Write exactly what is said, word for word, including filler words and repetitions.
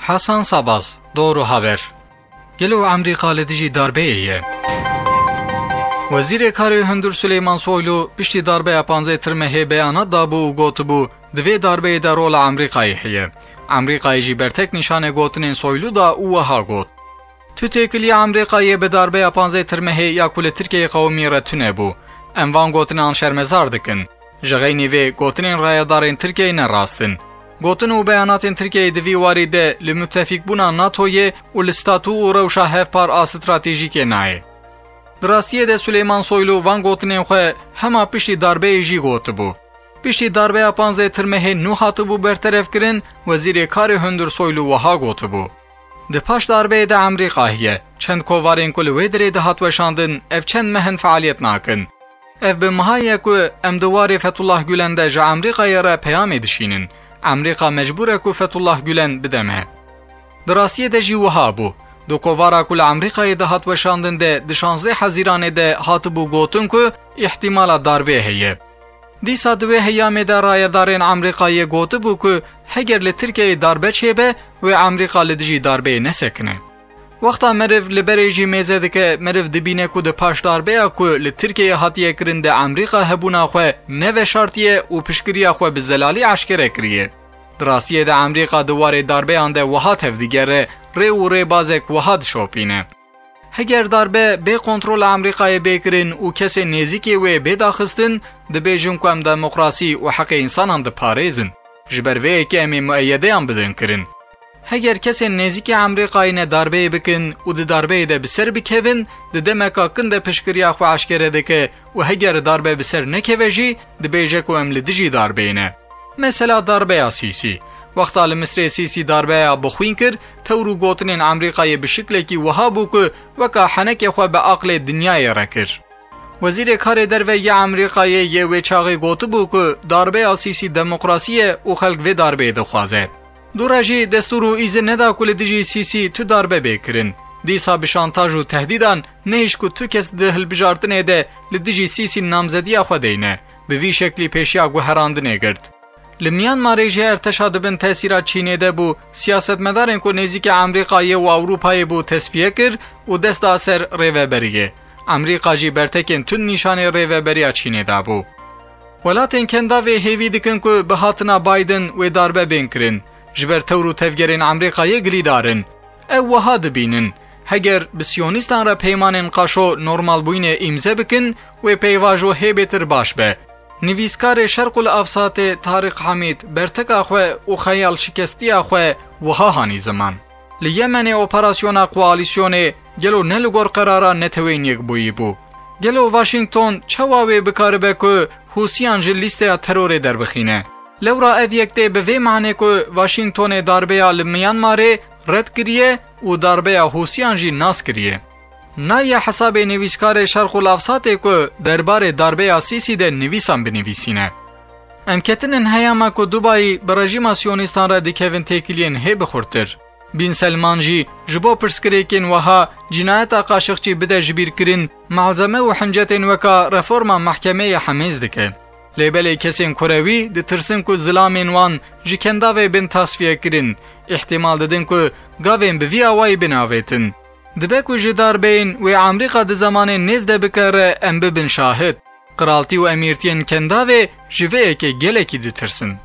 Hasan Sabaz, Doğru Haber. Gelo Amerîka li dijî darbeyê ye? Wezîrê Karê Hundir Suleyman Soylu piştî darbeya panzdeh Tirmehê beyanat dabû û gotibû, di vê darbeyê de rola Amerîkayê heye. Amerîkayê jî bertek nîşanê gotinên Soylu da û wiha got, Tu têkiliya Amerîkayê bi darbeya panzdeh Tirmehê ya ku li Tirkiyeyê qewimî re tune bû. Em van gotinan şermezar dikin. Ji xeynî vê gotinên rayedarên Tirkiyeyê ne rast in. Gotin û beyanatên Tirkiyeyê di vî warî de li mutefîkbûna NATOyê û li statû û rewşa hevpar a stratejîkê nayê. Di rastiyê de Suleyman Soylu van gotinên xwe hema piştî darbeyê jî gotibû. Piştî darbeya panzdeh Tirmehê nû hatibû berterefkirin, Wezîrê Karê Hundir Soylu wiha gotibû, Di paş darbeyê de Amerîka heye. Çend kovarên ku li wê derê dihat weşandin, ev çend meh in fealiyet nakin. Ev bi miha ye ku em di warê Fethullah Gulen de ji Amerîkayê re peyamê dişînin. Amerîka mecbûr e ku Fethullah Gulen bide me. Di rastiyê de jî wiha bû. Di kovara ku li Amerîkayê dihat weşandin de di şanzdeh Hezîranê de hatibû gotin ku îhtimala darbê heye. Dîsa di wê heyamê de rayedarên Amerîkayê gotibû ku heger li Tirkiyeyê darbe çêbe, wê Amerîka li dijî darbeyê nesekine. Wexta meriv li berê jî mêze dike, meriv dibîne ku di paş darbeya ku li Tirkiyeyê hatiye kirin de Amerîka hebûna xwe neveşartiye û piştgiriya xwe bi zelalî eşkere kiriye. Di rastiyê de Amerîka di warê darbeyan de wiha tevdigere, rê û rêbazek wiha dişopîne. Heger darbe bê kontrola Amerîkayê bê kirin û kesên nêzîkê wê bê daxistin, dibêjin ku em demokrasî û heqê însanan diparêzin. Ji ber vê yekê em ê mueyedeyan bidin kirin. Heger kesên nêzîkê Amerîkayê ne darbeyê bikin û di darbeyê de bi ser bikevin, di demeka kin de piştgiriya xwe eşkere dike û heger darbe bi ser nekeve jî, dibêje ku em li dijî darbeyê ne. Mesela darbeya Sîsî. Wexta li Misrê Sîsî darbeya bi xwîn kir, tewr û gotinên Amerîkayê bi şiklekî wiha bû ku weka henekê xwe bi aqlê dinyayê re kir. Wezîrê Karê Derve yê Amerîkayê yê wê çaxê gotibû ku darbeya Sîsî demokrasî ye û xelk vê darbeyê dixwaze. Dû re jî destûr û îzin neda ku li dijî Sîsî tu darbe bê kirin. Dîsa bi şantaj û tehdîdan nehişt ku tu kes di hilbijartinê de li dijî Sîsî namzediya xwe deyne. Bi vî şeklî pêşiya guherandinê girt. Li Myanmarê jî Erteşa di bin tesîra Çînê de bû, siyasetmedarên ku nêzîkî Amerîkayê û Ewropayê bû tesfiye kir û dest da ser rêveberiyê. Amerîka jî bertekên tund nîşanê rêveberiya Çînê dabû. Welatên Kendavê hêvî dikin ku bi hatina Biden wê darbe bên kirin. Ji ber tewr û tevgerên Amerîkayê gilîdar in. Ew wiha dibînin, heger bi siyonîstan re peymanên qaşo normalbûyînê îmze bikin, wê peyvajo hê bêtir baş be. Nivîskarê Şerqul Avsatê Tariq Hamîd berteka xwe û xeyal şikestiya xwe wiha hanî ziman. Li Yemenê operasyona koalîsyonê gelo ne li gor qerara Neteweyên Yekbûyî bû? Gelo Washington çawa wê bikaribe ku Hûsiyan ji lîsteya terorê derbixîne? Lewra ev yek tê bi vê manê ku Washingtonê darbeya li Myanmarê red kiriye û darbeya Hûsiyan jî nas kiriye. Naye hesabê nivîskarê Şerqul Avsatê ku derbarê darbeya Sîsî de nivîsan binivîsîne. Em ketinin heyama ku Dubayî bi rejîma siyonîstan re dikevin têkiliyên hê bi xurtir. Bin Selman jî ji bo pirsgirêkên wiha cînayeta Qaşiqçî bide jibîrkirin, malzeme û hincetên weka reforma mehkemeyê hemêz dike. Lê belê kesên kurewî ditirsin ku zilamên wan ji Kendavê bin tasfiye kirin, îhtimal didin ku gavên bi vî awayî binavêtin. Dibe ku ji darbeyên wê Amerîka di zemanên nêz de bikare em bibin şahid. Qiraltî û emîrtiyên Kendavê ji vê yekê gelekî ditirsin.